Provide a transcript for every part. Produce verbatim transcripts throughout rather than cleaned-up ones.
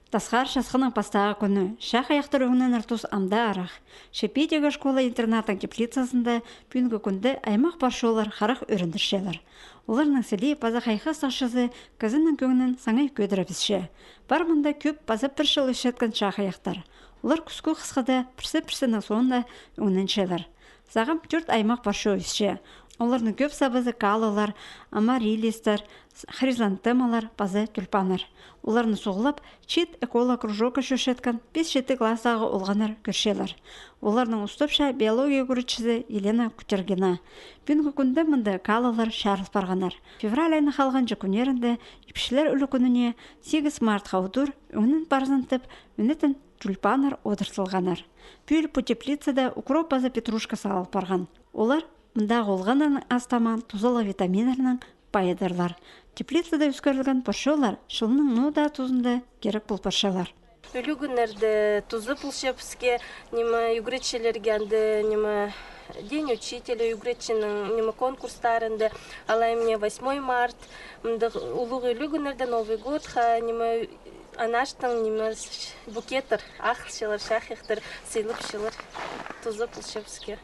Тасхар часхының пастағы кӱні. Чахайахтар ӧңненер тус ам даа арах. Че піди ікі школа-интернаттың теплицазында пӱӱнгі кӱнде аймах парчалар харах ӱрендірчелер. Оларның сілии паза хайхастығ чазы кізінің кӧңнін саңай кӧдірібісче. Пар мында кӧп паза пір чыл ӧсчеткен чахайахтар. Олар кӱскӱ хысхада пірсі-пірсінің соонда ӧңненчелер. Сағам тӧрт аймах парча ӧсче. Оларның кӧп сабазы калалар, амарилистер, хризантемалар паза тюльпаннар. Оларны суғлап, чиит эколог кружокка чӧрчеткен пис-читі класстағы олғаннар кӧрчелер. Оларның устапча биология ӱгретчізі Елена Кутергина. Пӱӱнгі кӱнде мында калалар чарыл парғаннар. Февраль айның халғанҷы кӱннерінде ипчілер ӱлӱкӱніне сигіс мартха удур ӧңнен парзын тіп, ӧнетін тюльпаннар одыртылғаннар. Пӱӱл пу теплицада укроп паза петрушка салыл парған. Олар мындағы олғаннарның астамаан тузалығ витаминнернең пайыдырлар. Теплицада ӧскірілген парчалар чылның ноо даа тузында кирек пол парчалар. Ӱлӱкӱннерде тузы полча піске, ниме, ӱгретчілерге анда, ниме, День учителя, ӱгретчінің, ниме, конкурстарында, алай мына восьмой март, мындағ улуғ ӱлӱкӱннерде, Новый годха, ниме, анаштың, ниме, букеттер ағылчалар, чахайахтар сыйлапчалар. Тузы полча піске.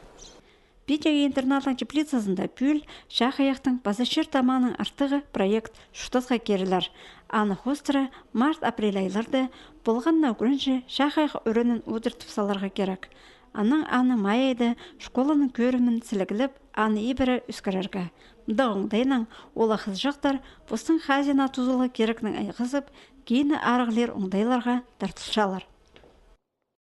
Піди ікі интернаттың теплицазында пӱӱл чахайахтың паза чир-таманың артығы проект чуртасха кирілер. Аны хоостыра март-апрель айларда полған на ӱгренҷі чахайах ӱренін одыртып саларға кирек. Анаң аны май айда школаның кӧрімін сіліглеп, аны ибіре ӧскірерге. Мындағ оңдайнаң ол ахылҷахтар постың хазина тузалығ кирекнең айғазып, кині арығлир оңдайларға тартылчалар.